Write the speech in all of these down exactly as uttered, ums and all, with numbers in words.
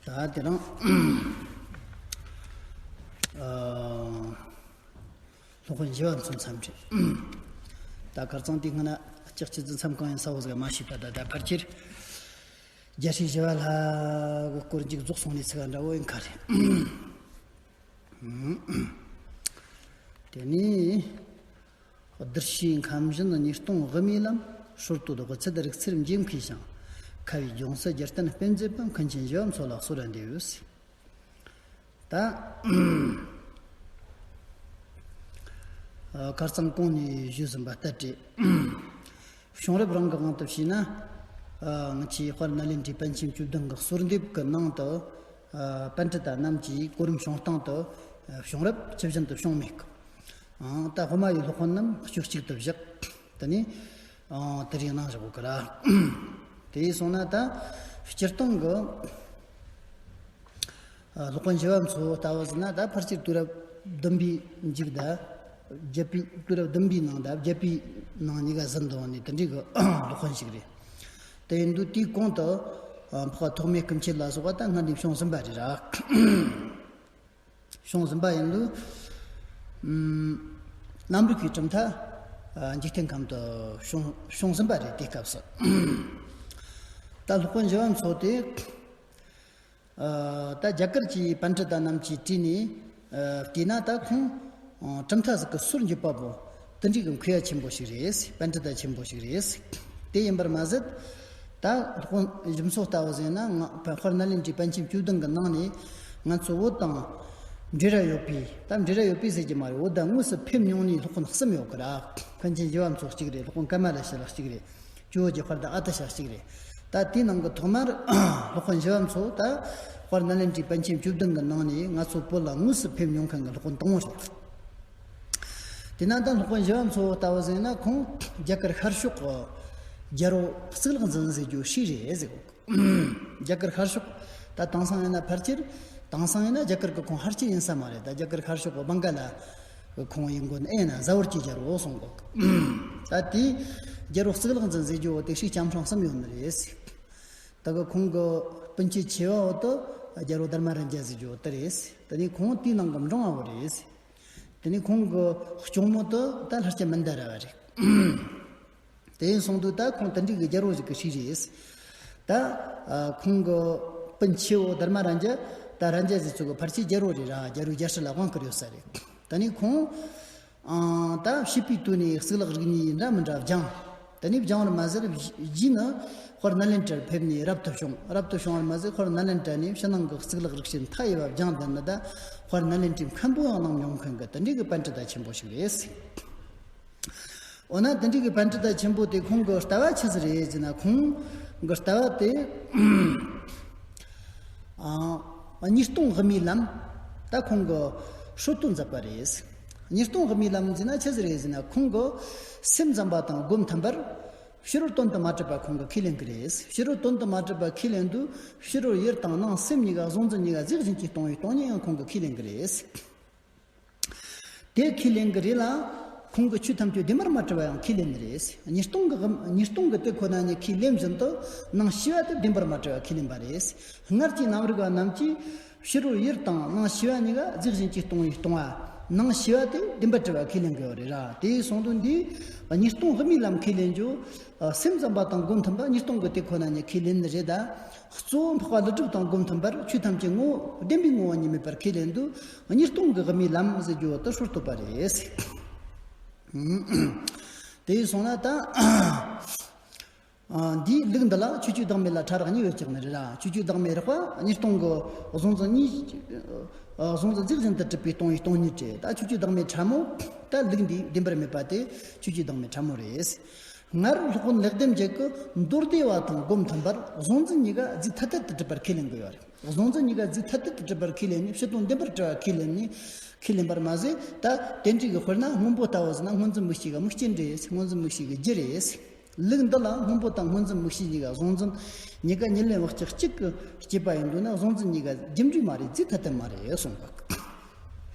ད་དེ་རིང་ཨ་སློབ་དཔོན་ཞི་བ་འཚོ་མཚམས་བཅད། ད་ཁར་ཚང་དེ་སྔ་ན་ལྕགས་ཆུ་རྫི་མཚམས་གང་ཡིན་ས་བོ་ཟིག་མ་ཤེས་པ། ད་ད་ཕལ་ཆེར་རྒྱལ་སྲས་ཞི་བ་ལྷ་གི་སྐོར་མཇུག་རྫོགས་སོང་ནས་ཚིག་འདྲ་བོ་ཡིན་ཁ་རེད། དེ་ནས། བདུད་བཞིའི་ཁམས་བཞིན་ཉེས་ལྟུང་དབུ་མའི་ལམ། སྲོལ་གཏོད་དགུ་ཚད་རིག་རྩལ་འཇེམ་མཁས་ཤིང་། ཁ་བའི་སྦྱོང་ཚུལ་རྒྱུད་བརྟན་སྤེལ་མཛད་པ། མཁན་ཆེན་ཞི་བ་འཚོ་ལ་གསོལ་ར་འདེབས་ཡོད། ད་ཁར་ཚང་གོང་ནས་ཞུས་ཟིན་པ་ལྟར་ཏེ། བྱུང་རབས་རང་གི་དབང་དུ་བྱས་ན། ང་ཆོའི་དཔལ་ནཱ་ལེནྡྲའི་པཎ་ཆེན་བཅུ་བདུན་གྱི་གསོལ་འདེབས་ཀྱི་ནང་དུ། ཨ། པཎྜི་ཏ་རྣམས་ཀྱིས་གོ་རིམ་བྱུང་སྟངས་དུ། ཨ། བྱུང་རབས་ཇི་བཞིན་དུ་བྱུང་མེད་ཀི། ཨང་། ད་དབུ་མ་ཡི་སློབ་དཔོན་རྣམས་དཀྱུས་གཅིག་ཏུ་བཞག་དེ་ནས། ཨང་། དེ་རིང་གནང་བཞག་གི་ར། དེ་ཡིན་སོང་ན་ད་སྤྱིར་བཏང་གི་ཨ། སློབ་དཔོན་ཞི་བ་འཚོ་ལྟ་བུ་ཟེར་ན་ད་ཕལ་ཆེར་དུས་རབས་བདུན་པའི་མཇུག་ད། བརྒྱད་པའི། དུས་རབས་བདུན་པའི་ནང་ད་བརྒྱད་པའི་ནང་གཉིས་ཀ་ཟིན་འདུག་ནས་དེ་འདྲའི་གི་སློབ་དཔོན་ཞིག་རེད། དེ་ཡིན་དུས་དེའི་གོང་དུ། ཨ། འཕགས་པ་ཐོགས་མེད་སྐུ་མཆེད་ལ་སོགས་པ་ད་སྔར་ནས་བྱུང་ཟིན་པ་རེད་ར། བྱུང་ཟིན་པ་ཡིན་དུས། ཨུམ། གནམ་རིག་གི་གྲུབ་མཐའ། ཨ། འཇིག་རྟེན་ཁམས་དུ་བྱུང་བྱུང་ཟིན་པ་རེད། དེ་སྐབས་སུ། ད་སློབ་དཔོན་ཞི་བ་འཚོ་དེ། ཨ། ད་རྒྱ་གར་གྱི་པཎྜི་ཏ་རྣམས་ཀྱིས་བྲིས་ནས། ཨ། བལྟས་ན་ད་ཁོང་། ཨ། གྲུབ་མཐའ་ཟིག་གི་སྲོལ་འབྱེད་པ་པོ་དེ་འདྲའི་གི་མཁས་པ་ཆེན་པོ་ཞིག་རེད། པཎྜི་ཏ་ཆེན་པོ་ཞིག་རེད། དེ་ཡིན་པར་མ་ཟད། ད་སློབ་དཔོན་ཞི་བ་འཚོ་ལྟ་བུ་ཟེར་ན་ང་དཔལ་ནཱ་ལེནྡྲའི་པཎ་ཆེན་བཅུ་བདུན་གྱི་ནང་ནས་ང་ཚོ་བོད་དང་འབྲེལ་བ་ཡོད་པའི། ད་འབྲེལ་བ་ཡོད་པའི་ཟེར་གྱི་མ་རེད། བོད་ད་དངོས་སུ་ཕེབས་མྱོང་ནི་སློབ་དཔོན་གསུམ་ཡོད་གི་ར། མཁན་ཆེན་ཞི་བ་འཚོ་གཅིག་རེད། སློབ་དཔོན་ཀ་མ་ལ་ཤཱི་ལ་གཅིག་རེད། ཇོ་བོ་རྗེ་དཔལ་ལྡན་ཨ་ཏི་ཤ་གཅིག་རེད། ད་དེའི་ནང་གི་ཐོག་མར་སློབ་དཔོན་ཞི་བ་འཚོ་ད་དཔལ་ནཱ་ལེནྡྲའི་པཎ་ཆེན་བཅུ་བདུན་གྱི་ནང་ནས་ང་ཚོ་བོད་ལ་དངོས་སུ་ཕེབས་མྱོང་མཁན་གྱི་སློབ་དཔོན་དང་པོ་རེད། དེས་ན་ད་སློབ་དཔོན་ཞི་བ་འཚོ་ལྟ་བུ་ཟེར་ན་ཁོང་རྒྱ་གར་ཤར་ཕྱོགས་ཀྱི་རྒྱལ་པོ་གཙུག་ལག་འཛིན་ཟེར་རྒྱུ་ཞིག་རེད་ཟེར་གོ། རྒྱ་གར་ཤར་ཕྱོགས། ད་དེང་སང་ཡིན་ན་ཕལ་ཆེར། དེང་སང་ཡིན་ན་རྒྱ་གར་གྱི་ཁོངས་ཕལ་ཆེར་ཡིན་ས་མ་རེད། ད་རྒྱ་གར་ཤར་ཕྱོགས་ཀྱི་བང་ག་ལ་གི་ཁོངས་ཡིན་དགོས་ན། ཨེ་ན་ཟ་ཧོར་གྱི་རྒྱལ་པོ་སོང་གོ། ད་དེའི་རྒྱལ་པོ་གཙུག་ལག་འཛིན་ཟེར་རྒྱུ་བོ་དེ་ཤུགས་ལྕམ་སྲང་གསུམ་ཡོད་ནི་རེད། ད་གི་ཁོང་གི་སྤུན་མཆེད་ཆེ་བ་བོ་དེ་རྒྱལ་པོ་དྷརྨ་རཱ་ཛ་ཟེར་རྒྱུ་བོ་དེ་རེད། དེ་ནས་ཁོང་དེའི་ནང་གི་འབྲིང་བ་བོ་རེད། དེ་ནས་ཁོང་གི་གཅུང་མོ་དེ་ད་ལྷ་ལྕམ་མན་དཱ་ར་བ་རེད། དེ་ཡིན་སོང་དུས་ད་ཁོང་དེ་འདྲའི་གི་རྒྱལ་པོ་ཞིག་གི་སྲས་རེད། ད་ཨ་ཁོང་གི་སྤུན་ཆེ་བོ་དྷརྨ་རཱ་ཛ། ད་རཱ་ཛ་ཟེར་ཚུལ་གི་ཕལ་ཆེར་རྒྱལ་པོ་རེད་ར། རྒྱལ་པོའི་རྒྱལ་སྲིད་ལ་དབང་བསྐུར་ཡོད་ས་རེད། ད་ནི་ཁོང་ཨང་ད་བྱིས་པའི་དུས་ནས་གཙུག་ལག་རིག་གནས་འདྲ་མི་འདྲ་སྦྱངས། ད་ནི་སྦྱངས་པར་མ་ཟད་རྗེས་ནི་དཔལ་ནཱ་ལེནྡྲར་ཕེབས་ནས་རབ་ཏུ་བྱུང་། རབ་ཏུ་བྱུང་བར་མ་ཟད་དཔལ་ནཱ་ལེནྡྲ་ནས་ཕྱི་ནང་གི་གཙུག་ལག་རིག་བྱེད་མཐའ་ཡས་པ་སྦྱངས་ཏེ་ནི་ད་དཔལ་ནཱ་ལེནྡྲའི་མཁན་པོའང་གནང་མྱོང་མཁན་གྱི་དེ་འདྲའི་གི་པཎྜི་ཏ་ཆེན་པོ་ཞིག་རེད། འོ་ན་དེ་འདྲའི་གི་པཎྜི་ཏ་ཆེན་པོ་དེ་ཁོང་གི་ལྟ་བ་ཆི་ཟིག་རེད་ཟེར་ན། ཁོང་གི་ལྟ་བ་དེ་ཨ་ཉེས་ལྟུང་དབུ་མའི་ལམ་ད་ཁོང་གི་སྲོལ་གཏོད་མཛད་པ་རེད། ཉེས་ལྟུང་དབུ་མའི་ལམ་ཟེར་ན་ཆི་ཟིག་རེད་ཟེར་ན། ཁོང་གི་སེམས་ཙམ་པ་དང་སྒོམ་ཐུབ་པར་ཕྱི་རོལ་དོན་དུ་མ་གྲུབ་པ་ཁོང་གིས་ཁས་ལེན་གི་རེད། ཕྱི་རོལ་དོན་དུ་མ་གྲུབ་པ་ཁས་ལེན་དུས་ཕྱི་རོལ་ཡུལ་དང་ནང་སེམས་གཉིས་ཀ་གཟུང་འཛིན་གཉིས་ཀ་རྫས་གཞན་གྱིས་སྟོང་བའི་སྟོང་ཉིད་ཡང་ཁོང་གིས་ཁས་ལེན་གི་རེད། དེ་ཁས་ལེན་གི་རེད་ལ། ཁོང་གིས་ཆོས་ཐམས་ཅད་བདེན་པར་མ་གྲུབ་པ་ཡང་ཁས་ལེན་ནི་རེད། ཉེས་ལྟུང་གི་དབུ་ཉེས་ལྟུང་གི་དེ་ཁོ་ན་ཉིད་ཁས་ལེན་བཞིན་དུ་ནང་ཤེས་པ་དེ་བདེན་པར་མ་གྲུབ་པ་ཁས་ལེན་པ་རེད། སྔར་གྱི་རྣམ་རིག་པ་རྣམས་ཀྱིས་ཕྱི་རོལ་ཡུལ་དང་ནང་ཤེས་པ་གཉིས་ཀ་རྫས་གཞན་གྱིས་སྟོང་བའི་སྟོང་བ། ནང་ཤེས་པ་དེ་བདེན་པར་གྲུབ་པ་ཁས་ལེན་གི་ཡོད་རེད་ར། དེ་ཡིན་སོང་དུས་འདི་ཉེས་ལྟུང་དབུ་མའི་ལམ་ཁས་ལེན་རྒྱུ། སེམས་ཙམ་པ་དང་སྒོམ་ཐུབ་པ་ཉེས་ལྟུང་གི་དེ་ཁོ་ན་ཉིད་ཁས་ལེན་ནི་རེད་ད། གཙོ་བོ་འཕགས་པ་ཀླུ་སྒྲུབ་དང་སྒོམ་ཐུབ་པར་ཆོས་ཐམས་ཅད་ངོ་བོ་བདེན་པའི་ངོ་བོ་ཉིད་མེད་པར་ཁས་ལེན་དུས་ཉེས་ལྟུང་གི་དབུ་མའི་ལམ་ཟེར་རྒྱུ་བོ་དེ་སྲོལ་གཏོད་པ་རེད། དེ་ཡིན་སོང་ན་ད་འདིའི་ལུགས་འདི་ལ་ཆོས་བཅུ་བདག་མེད་ལ་ཕྲ་རགས་གཉིས་ཡོད་ཀྱང་ནི་རེད་ལ། ཆོས་བཅུ་བདག་མེད་རགས་པ་ཉེས་ལྟུང་གི་གཟུང་འཛིན་གཉིས། གཟུང་འཛིན་རྫས་གཞན་དུ་གྲུབ་པའི་སྟོང་ཉིད་སྟོང་ཉིད་རེད། ད་ཆོས་བཅུ་བདག་མེད་ཕྲ་མོ། ད་ལུགས་འདིའི་བདེན་པར་མེད་པ་དེ་ཆོས་བཅུ་བདག་མེད་ཕྲ་མོ་རེད། སྔར་སློབ་དཔོན་ལེགས་ལྡན་འབྱེད་ཀྱིས་མདོ་སྡེ་པ་དང་སྒོམ་ཐུབ་པར་གཟུང་འཛིན་གཉིས་ཀ་རྫས་ཐ་དད་དུ་གྲུབ་པར་ཁས་ལེན་གྱི་ཡོད་རེད། གཟུང་འཛིན་གཉིས་ཀ་རྫས་ཐ་དད་དུ་གྲུབ་པར་ཁས་ལེན་ནས་ཕྱི་དོན་བདེན་པར་གྲུབ་པར་ཁས་ལེན་ནས། ཁས་ལེན་པར་མ་ཟད། ད་དེ་འདྲའི་གི་དཔེར་ན་སྔོན་པོ་ལྟ་བུ་ཟེར་ན་སྔོ་འཛིན་མིག་ཤེས་ཀྱི་མིག་རྐྱེན་རེད། སྔོ་འཛིན་མིག་ཤེས་ཀྱི་རྒྱུ་རེད། ལུགས་འདི་ལ་སྔོན་པོ་དང་སྔོ་འཛིན་མིག་ཤེས་གཉིས་ཀ་གཟུང་འཛིན་གཉིས་ཀ་ཉེར་ལེན་བག་ཆགས་གཅིག་གི་སྐྱེས་པ་ཡིན་འདུག་ན། གཟུང་འཛིན་གཉིས་ཀ་རྒྱུ་འབྲས་མ་རེད། རྫས་ཐ་དད་མ་རེད་གསུངས་པ།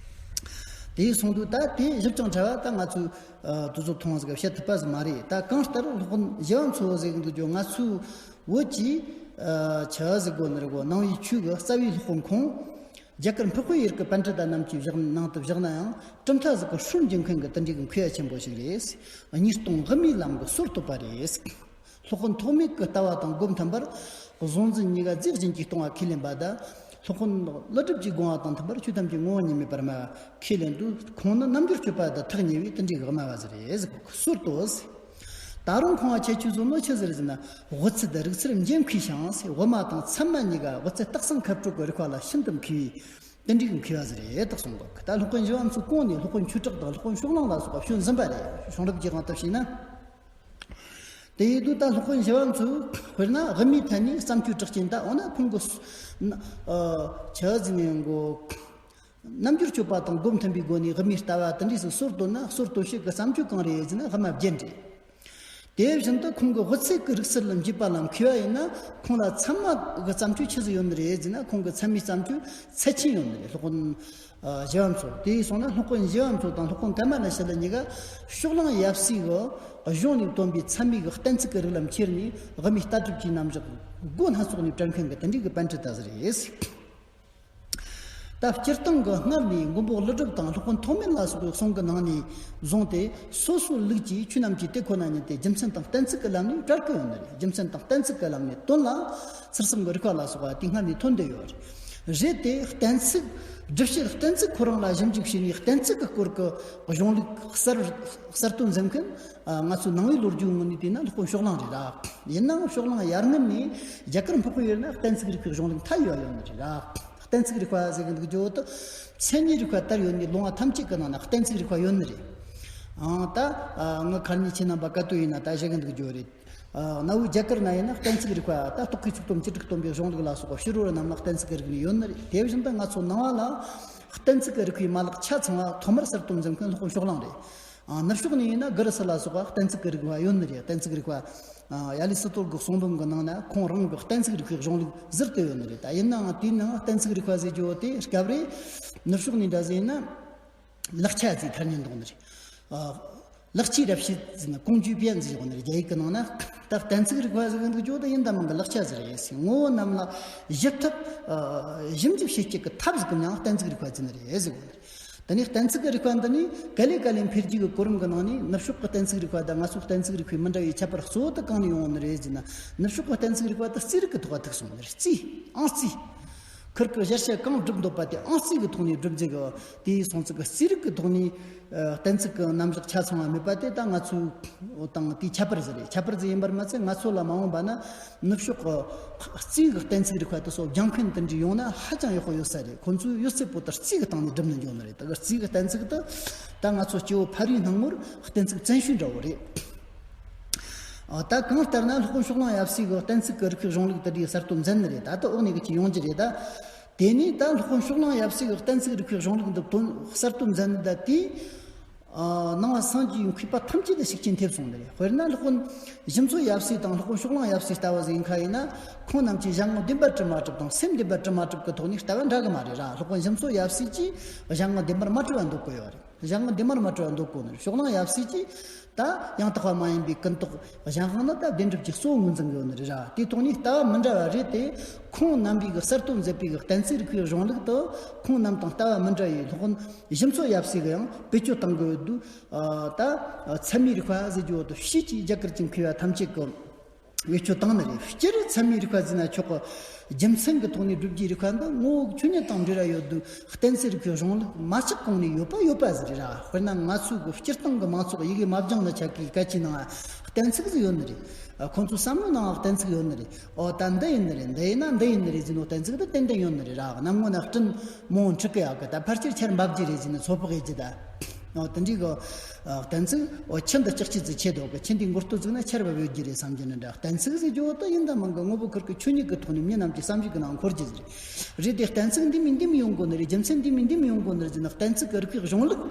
དེ་ཡིན་སོང་དུས་ད་དེ་ཞིབ་ཅིང་ཕྲ་བ་ད་ང་ཚོས་ཨ་དེ་ཚོ་མཐོང་ཟིག་བཤད་ཐུབ་པ་ཟིག་མ་རེད། ད་གང་ལྟར་སློབ་དཔོན་ཞི་བ་འཚོ་ཟེར་གི་འདུག་རྒྱུ། ང་ཚོའི་བོད་ཀྱི་ ཆ་ཟིག་གོ་ནི་རེད་གོ། ནང་པའི་ཆོས་ཀྱི་རྩ་བའི་སློབ་དཔོན་ཁོང་རྒྱ་གར་འཕགས་པའི་ཡུལ་གྱི་པཎྜི་ཏ་རྣམས་ཀྱིས་བཞག་ནང་དུ་བཞག་ན་ཡང་གྲུབ་མཐའ་ཟིག་གི་སྲོལ་འབྱེད་མཁན་གྱི་དེ་འདྲའི་གི་མཁས་པ་ཆེན་པོ་ཞིག་རེད། གཉིས་སྟོང་དབུ་མའི་ལམ་གྱི་སྲོལ་གཏོད་པ་རེད། སློབ་དཔོན་ཐོགས་མེད་ཀྱི་ལྟ་བ་དང་སྒོམ་ཐུབ་པར་གཟུང་འཛིན་གཉིས་ཀ་རྫས་གཞན་གྱིས་སྟོང་བ་ཁས་ལེན་པ་དང་། སློབ་དཔོན་ཀླུ་སྒྲུབ་ཀྱིས་དགོངས་པ་དང་མཐུན་པར་ཆོས་ཐམས་ཅད་ངོ་བོ་ཉིད་མེད་པར་སྨྲ་བ་ཁས་ལེན་དུས། ཁོང་ནི་རྣལ་འབྱོར་སྤྱོད་པ་དང་ཐག་ཉེ་བས་དེ་འདྲའི་གི་སྨྲ་བ་ཟིག་རེད་ཟེར་གོ། སྲོལ་གཏོད་ཟེར། ད་རུང་ཁོང་བ་ཁྱད་ཆོས་བཟོ་ནོ་ཆི་ཟིག་རེད་ཟེར་ན། དབུ་ཚད་དང་རིག་ཚད་མཇལ་མཁས་ཤིང་ཟེར། དབུ་མ་དང་ཚད་མ་གཉིས་ཀ་དབུ་ཚད་སྟག་ཚང་ཁ་སྤྲོད་ཀྱི་རིག་པ་ལ་ཤིན་ཏུ་མཁས་པའི་དེ་འདྲའི་གི་མཁས་པ་ཟིག་རེད་དག་གསུང་གོ། ད་སློབ་དཔོན་ཞི་བ་འཚོ་གོང་ནས་སློབ་དཔོན་ཆོས་གྲགས་དང་སློབ་དཔོན་ཕྱོགས་གླང་ལ་སོགས་པ་བྱོན་ཟིན་པ་རེད། བྱུང་རབས་ཀྱི་དབང་དུ་བྱས་ན། དེ་ཡིན་དུས་ད་སློབ་དཔོན་ཞི་བ་འཚོ་དཔེར་ན་དབུ་མའི་ཐད་ནས་བརྩམས་ཆོས་གྲགས་ཅན། ད་འོ་ན་ཁོང་གི་ཆ་ཟིག་ནས་གོ། རྣལ་འབྱོར་སྤྱོད་པ་དང་སྒོམ་མཐུན་པའི་སྒོ་ནས་དབུ་མའི་ལྟ་བ་དེ་འདྲ་ཟིག་སྲོལ་གཏོད་ན། སྲོལ་གཏོད་བྱེད་ཀྱི་བརྩམས་ཆོས་གང་རེད་ཟེར་ན་དབུ་མ་རྒྱན་རེད། དེ་བཞིན་དུ་ཁོང་གི་དབུ་ཚད་ཀྱི་རིག་གསར་ལ་མཁས་པ་ཡིན་ན། ཁོང་ལ་ཚད་མ་གི་བརྩམས་ཆོས་ཆི་ཟིག་ཡོད་ནི་རེད་ཟེར་ན། ཁོང་གི་ཚད་མའི་བརྩམས་ཆོས་ཚད་ཆེན་ཡོད་ནི་རེད། སློབ་དཔོན་ཞི་བ་འཚོ། དེ་ཡིན་སོང་ན་སློབ་དཔོན་ཞི་བ་འཚོ་དང་སློབ་དཔོན་ཀ་མ་ལ་ཤཱི་ལ་གཉིས་ཀ་ཕྱོགས་གླང་ཡབ་སྲས་ཀྱི་གཞུང་ནས་བཏོན་པའི་ཚད་མའི་གི་གཏན་ཚིགས་ཀྱི་རིགས་ལ་མཁྱེན་ནས། དབུ་མའི་ལྟ་གྲུབ་ཀྱི་རྣམ་གཞག་སྒོ་སྣ་ཚོགས་ནས་བཀྲལ་མཁན་གྱི་དེ་འདྲའི་གི་པཎྜི་ཏ་ཟིག་རེད། ད་སྤྱིར་བཏང་གི་སྔར་ནས་མགོན་པོ་ཀླུ་སྒྲུབ་དང་སློབ་དཔོན་ཐོགས་མེད་ལ་སོགས་པའི་གསུང་གི་ནང་ནས་བཟུང་སྟེ། སོ་སོའི་ལུགས་ཀྱིས་ཆོས་རྣམས་ཀྱི་དེ་ཁོ་ན་ཉིད་དེ་རྒྱུ་མཚན་དང་གཏན་ཚིགས་ཀྱི་ལམ་ནས་བཀྲལ་གི་ཡོད་ནི་རེད། རྒྱུ་མཚན་དང་གཏན་ཚིགས་ཀྱི་ལམ་ནས་དོན་ལ་ཚུལ་གསུམ་གྱི་རིགས་པ་ལ་སོགས་པ་དེ་སྔར་ནས་ཐོན་བསྡད་ཡོད་རེད། རེད་དེ། གཏན་ཚིགས་སྒྲུབ་བྱེད་གཏན་ཚིགས་ཁོ་རང་ལ་ཞིབ་འཇུག་བྱས་ནས། གཏན་ཚིགས་ཀྱི་སྐོར་གྱི་གཞུང་ལུགས་གསར་གསར་གཏོད་མཛད་མཁན་ང་ཚོའི་ནང་པའི་ལོ་རྒྱུས་ངོས་ནས་བལྟས་ན་སློབ་དཔོན་ཕྱོགས་གླང་རེད་ར། ཡིན་ནའང་ཕྱོགས་གླང་ཡར་སྔོན་ནས་རྒྱ་གར་འཕགས་པའི་ཡུལ་ན་གཏན་ཚིགས་རིག་པའི་གཞུང་ལུགས་མཐའ་ཡས་པ་ཡོད་ནི་རེད་ར། གཏན་ཚིགས་རིག་པ་ཟེར་གི་འདུག་རྒྱུ་དེ་མཚན་ཉིད་རིག་པ་དར་ཡོད་ནི་ལུང་བ་ཐམས་ཅད་ཀྱི་ནང་ན་གཏན་ཚིགས་རིག་པ་ཡོད་ནི་རེད། ཨང་། ད་ང་ཁ་ཉིན་ཁྱེད་རྣམ་པ་བཀའ་བསྡུར་ཡིན་ན་ད་བཤད་གི་འདུག་རྒྱུ་རེད། གནའ་བོའི་རྒྱ་གར་ན་ཡིན་ན་གཏན་ཚིགས་རིག་པ། ད་རྟོག་གེའི་ཚིག་དོན་བཅུ་དྲུག་སྟོན་པའི་གཞུང་ལུགས་ལ་སོགས་པ་ཕྱི་རོལ་རྣམས་ལ་གཏན་ཚིགས་རིག་ནི་ཡོད་ནི་རེད། དེ་བཞིན་དུ་ང་ཚོ་ནང་པ་ལ་གཏན་ཚིགས་རིག་པའི་མ་ལག་ཆ་ཚང་བ་ཐོག་མར་གསར་གཏོད་མཛད་མཁན་སློབ་དཔོན་ཕྱོགས་གླང་རེད། ཨ། ནུབ་ཕྱོགས་ནས་ཡིན་ན་གྷི་རི་སི་ལ་སོགས་པ་གཏན་ཚིགས་ཀྱི་རིག་པ་ཡོད་ནི་རེད། གཏན་ཚིགས་རིག་པ། ཨ། ཡ་ལི་སི་ཏོལ་གྱི་གསུང་འབུམ་གྱི་ནང་ན་ཁོང་རང་གི་གཏན་ཚིགས་རིག་པའི་གཞུང་ལུགས་ཟུར་དུ་ཡོད་ནི་རེད། ད་ཡིན་ནའང་དེའི་ནང་གཏན་ཚིགས་རིག་པ་ཟེར་རྒྱུ་བོ་དེ་སྐབས་རེ་ནུབ་ཕྱོགས་ནས་འདྲ་ཟེར་ན་ལག་ཆ་ཟེར་ཐ་སྙད་འདོགས་ནི་རེད། ཨ། ལག་ཆའི་རབ་བྱེད་ཟེར་ན་工具便ཟེར་གོ་ནི་རེད། རྒྱ་ཡིག་གི་ནང་ན། ད་གཏན་ཚིགས་རིག་པ་ཟེར་གི་འདུག་རྒྱུ་བོ་དེ་ཡིན་ད་མིན་གི་ལག་ཆ་ཟིག་རེད་ཟེར། ངོ་བོ་རྣམས་ལ་ཞིབ་ཐབས། ཨ། ཞིབ་འཇུག་བྱེད་སྤྱད་ཀྱི་ཐབས་ཟིག་གི་མིང་ལ་གཏན་ཚིགས་རིག་པ་ཟེར་ནི་རེད་ཟེར་གོ་ནི་རེད། དེ་ནས་གཏན་ཚིགས་ཀྱི་རིག་པ་འདི་ནི་ག་ལེ་ག་ལེ་འཕེལ་རྒྱས་ཀྱི་གོ་རིམ་གྱི་ནང་ནས་ནུབ་ཕྱོགས་ཀྱི་གཏན་ཚིགས་རིག་པ་དང་ང་ཚོའི་གཏན་ཚིགས་རིག་པའི་མི་འདྲ་བའི་ཁྱད་པར་གཙོ་བོ་དེ་གང་ནས་ཡོང་བ་ནི་རེད་ཟེར་ན། ནུབ་ཕྱོགས་ཀྱི་གཏན་ཚིགས་རིག་པ་དེ་རྩིས་རིག་གི་ཐོག་ལ་ཐུག་སོང་ནི་རེད། རྩིས། ཨང་རྩིས། ཁིར་གི་བཞེད་བྱ་གང་སྒྲུབ་འདོད་པ་དེ་ཨང་རྩིས་ཀྱི་ཐོག་ནས་སྒྲུབ་རྒྱུ་གི་དེའི་སོང་ཚིག་གི་རྩིས་རིག་གི་ཐོག་ནས། ཨ། གཏན་ཚིགས་ཀྱི་རྣམ་གཞག་ཆ་ཚང་བ་མེད་པ་དེ་ད་ང་ཚོའི་དང་དེའི་ཁྱད་པར་ཟིག་རེད། ཁྱད་པར་ཟིག་ཡིན་པར་མ་ཚད་ང་ཚོ་ལ་མ་འོངས་པ་ན་ནུབ་ཕྱོགས་ཀྱི་རྩིས་ཀྱི་གཏན་ཚིགས་རིག་པ་དེ་ཚོ་སྦྱང་མཁན་དེ་འདྲ་ཡོང་ན་ཧ་ཅང་ཡག་པོ་ཡོད་ས་རེད། ཁོང་ཚོས་ཡོད་ཚད་པོ་ལྟར་རྩིས་ཀྱི་སྟེང་ནས་སྒྲུབ་ནས་འཇོག་ནི་རེད། ད་གི་རྩིས་ཀྱི་གཏན་ཚིགས་དེ་ད་ང་ཚོ་སྐྱེ་བོ་ཕ་རིའི་སྣང་ངོར་གཏན་ཚིགས་བཙན་ཤོས་འདྲ་བོ་རེད། ཨ། ད་གང་ལྟར་ན་སློབ་དཔོན་ཕྱོགས་གླང་ཡབ་སྲས་ཀྱི་གཏན་ཚིགས་ཀྱི་རིག་པའི་གཞུང་ལུགས་དེ་འདྲའི་གསར་གཏོད་མཛད་ནི་རེད། ད་ལྟ་འོག་ནས་གི་ཅིག་ཡོང་རྒྱུ་རེད། ད་དེ་ནས་ད་སློབ་དཔོན་ཕྱོགས་གླང་ཡབ་སྲས་ཀྱི་གཏན་ཚིགས་རིག་པའི་གཞུང་ལུགས་འདི་དོན་གསར་གཏོད་མཛད་ནི་ད་དེས། ཨ། ནང་པ་སངས་རྒྱས་པའི་མཁས་པ་ཐམས་ཅད་ལ་ཤུགས་རྐྱེན་ཐེབས་སོང་ནི་རེད། དཔེར་ན་སློབ་དཔོན་ཞི་འཚོ་ཡབ་སྲས་དང་སློབ་དཔོན་ཕྱོགས་གླང་ཡབ་སྲས་ལྟ་བུ་ཟིག་ཡིན་ཁ་ཡིན་ན། ཁོང་རྣམས་ཀྱིས་གཞན་ངོ་བདེན་པར་གྲུབ་མ་གྲུབ་དང་སེམས་བདེན་པར་གྲུབ་མ་གྲུབ་ཀྱི་ཐོག་ནས་ལྟ་བ་འདྲ་གི་མ་རེད་ར། སློབ་དཔོན་ཞི་འཚོ་ཡབ་སྲས་ཀྱིས་གཞན་ངོ་བདེན་པར་མ་གྲུབ་པ་འདོད་གོ་ཡོད་རེད། གཞན་ངོ་བདེན་པར་མ་གྲུབ་པ་འདོད་གོ་ནི་རེད། ཕྱོགས་གླང་ཡབ་སྲས་ཀྱིས་ད་ཡང་དག་པ་མ་ཡིན་པའི་ཀུན་རྟོག་གཞན་དབང་ནི་ད་བདེན་གྲུབ་ཀྱི་གཙོ་བོ་ངོས་འཛིན་གི་ཡོད་ནི་རེད་ར། དེའི་ཐོག་ནས་ལྟ་བ་མི་འདྲ་བ་རེད་དེ། ཁོང་རྣམ་པས་གི་གསར་གཏོད་མཛད་པའི་གི་གཏན་ཚིགས་རིག་པའི་གཞུང་ལུགས་དེ་ཁོང་རྣམས་དང་ལྟ་བ་མི་འདྲ་བའི་སློབ་དཔོན་ཞི་འཚོ་ཡབ་སྲས་གིས་ཡང་བེད་སྤྱོད་བཏང་གི་ཡོད་དུས། ཨ། ད་ཚད་མའི་རིག་པ་ཟེར་རྒྱུ་བོ་དེ་ཕྱིས་ཀྱི་རྒྱ་གར་གྱི་མཁས་པ་ཐམས་ཅད་ཀྱིས་བེད་སྤྱོད་བཏང་ནི་རེད། སྤྱིར་ཚད་མའི་རིག་པ་ཟེར་ན་ཆོག་གི། རྒྱུ་མཚན་གྱི་ཐོག་ནས་སྒྲུབ་རྒྱུའི་རིག་པ་འདི་ངོ་བོ་ཆོས་ཉིད་དང་འབྲེལ་བ་ཡོད་དུས། གཏན་ཚིགས་རིག་པའི་གཞུང་ལུགས་མ་ཆག་གོང་ནས་ཡོད་པ་ཡོད་པ་ཟིག་རེད་ར། དཔེར་ན་ང་ཚོའི་གི་སྤྱིར་བཏང་གི་མང་ཚོགས་ཡི་གེ་མ་སྦྱངས་ནི་ཆ་གི་སྐད་ཆའི་ནང་གཏན་ཚིགས་ཟིག་ཡོད་ནི་རེད། ཁོང་ཚོའི་བསམ་བློའི་ནང་གཏན་ཚིགས་ཡོད་ནི་རེད། ཨོ་ད་འདི་ཡིན་ནི་རེད། འདི་ཡིན་ན་འདི་ཡིན་ནི་རེད་ཟེར་ནོ་གཏན་ཚིགས་འདི་ཏན་ཏན་ཡོད་ནི་རེད་ར། གནམ་སྔོན་ན་སྤྲིན་མོ་འཁྲིག་གི་ཡག་གི། ད་ཕལ་ཆེར་ཆར་འབབ་རྒྱུ་རེད་ཟེར་ནི་ཚོད་དཔག་ཡེད་རྒྱུ་ད། ཨོ་དེ་འདྲའི་གི། ཨ། གཏན་ཚིགས། ཨོ་ཆུ་འདི་ལྕགས་ཀྱུ་ཟིག་ཆེ་འདུག་གི། ཆུ་འདིའི་མགོ་སྟོད་ཟིག་ན་ཆར་བབས་ཡོད་རྒྱུ་རེད་བསམ་རྒྱུ་ནི་འདྲ། གཏན་ཚིགས་ཟེར་རྒྱུ་བོ་ད་ཡིན་ད་མིན་གི་དངོས་པོ་ཁུར་གི་ཆོས་ཉིད་ཀྱི་ཐོག་ནས་མི་རྣམས་ཀྱི་བསམ་གཞིག་གི་ནང་འཁོར་རྒྱུ་ཟིག་རེད། རེད་དེ་གཏན་ཚིགས་འདི་མིན་འདི་མིན་ཡོང་དགོས་ནི་རེད། རྒྱུ་མཚན་འདི་མིན་འདི་མིན་ཡོང་དགོས་ནི་རེད་ཟེར་ན། གཏན་ཚིགས་ཀྱི་རིག་པའི་གཞུང་ལུགས་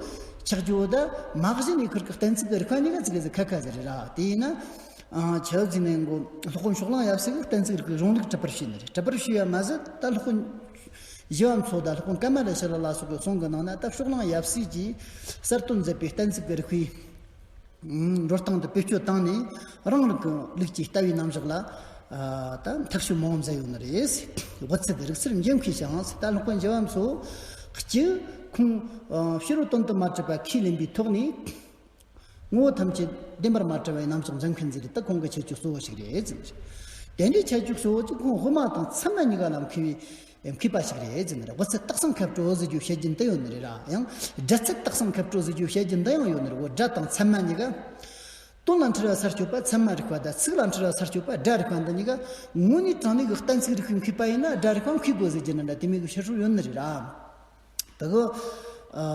ཆགས་རྒྱུ་བོ་ད་མ་གཞི་ནས་ཁུར་གི་གཏན་ཚིགས་ཀྱི་རིག་པ་གཉིས་ཀ་ཅིག་གི་ཟིག་ཁ་ཁ་ཟིག་རེད་ར། དེ་ཡིན་ན། ཨ། ཆ་ཟིག་ནས་གོ། སློབ་དཔོན་ཕྱོགས་གླང་ཡབ་སྲས་ཀྱིས་གཏན་ཚིགས་རིག་པའི་གཞུང་ལུགས་གྲུབ་པར་བྱས་ནི་རེད། གྲུབ་པར་བྱས་པ་མ་ཟད་ད་སློབ་དཔོན་ཞི་བ་འཚོ་དང་སློབ་དཔོན་ཀ་མ་ལ་ཤཱི་ལ་ལ་སོགས་ཀྱི་གསུང་གི་ནང་ན། ད་ཕྱོགས་གླང་ཡབ་སྲས་ཀྱིས་གསར་གཏོད་མཛད་པའི་གཏན་ཚིགས་ཀྱི་རིག་པའི་འགྲོ་སྟངས་དེ་བེད་སྤྱོད་བཏང་ནས། རང་རང་གི་ལུགས་ཀྱི་ལྟ་བའི་རྣམ་གཞག་ལ། ཨ། ད་ཐག་གཅོད་མང་མཛད་ཡོད་ནི་རེད། དབུ་ཚད་རིག་གསར་འཇམ་མཁས་ཤིང་། ད་སློབ་དཔོན་ཞི་བ་འཚོ། གཅིག་ཁོང་ཕྱི་རོལ་དོན་དུ་མ་གྲུབ་པ་ཁས་ལེན་པའི་ཐོག་ནས། ངོ་བོ་ཐམས་ཅད་བདེན་པར་མ་གྲུབ་པའི་རྣམ་གཞག་འཛིན་མཁན་ཟིག་རེད། ད་ཁོང་གི་ཁྱད་ཆོས་གཙོ་བོ་ཞིག་རེད་ཟེར་ནི་རེད། དེ་འདྲའི་ཁྱད་ཆོས་གཙོ་བོ་གཅིག་ཁོང་དབུ་མ་དང་ཚད་མ་གཉིས་ཀ་ལ་མཁས་པའི་མཁས་པ་ཞིག་རེད་ཟེར་ནི་རེད། དབུ་ཚད་སྟག་ཚང་མཁས་གྲོལ་ཟེར་རྒྱུ་བཤད་རྒྱུ་འདི་ཡོད་ནི་རེད་ར། ཡང་སྒྲ་ཚད་སྟག་ཚང་མཁས་གྲོལ་ཟེར་རྒྱུ་བཤད་རྒྱུ་འདི་ཡང་ཡོད་ནི་རེད། འོ་སྒྲ་དང་ཚད་མ་གཉིས་ཀ། དོན་ལ་འཁྲུལ་བ་སར་གཅོད་པ་ཚད་མ་རིག་པ་དང་། ཚིག་ལ་འཁྲུལ་བ་སར་གཅོད་པ་སྒྲ་རིག་པ་འདི་གཉིས་ཀ་དངོས་གནས་དྲང་གནས་ཀྱི་གཏན་ཚིགས་རིག་པའི་མཁས་པ་ཡིན་ན་སྒྲ་རིག་པ་མཁས་དགོས་ཟེར་རྒྱུ་འདྲ་འདྲ་དེ་མོ་གི་བཤད་སྲོལ་ཡོད་ནི་རེད་ར། དེ་གི་ཨ་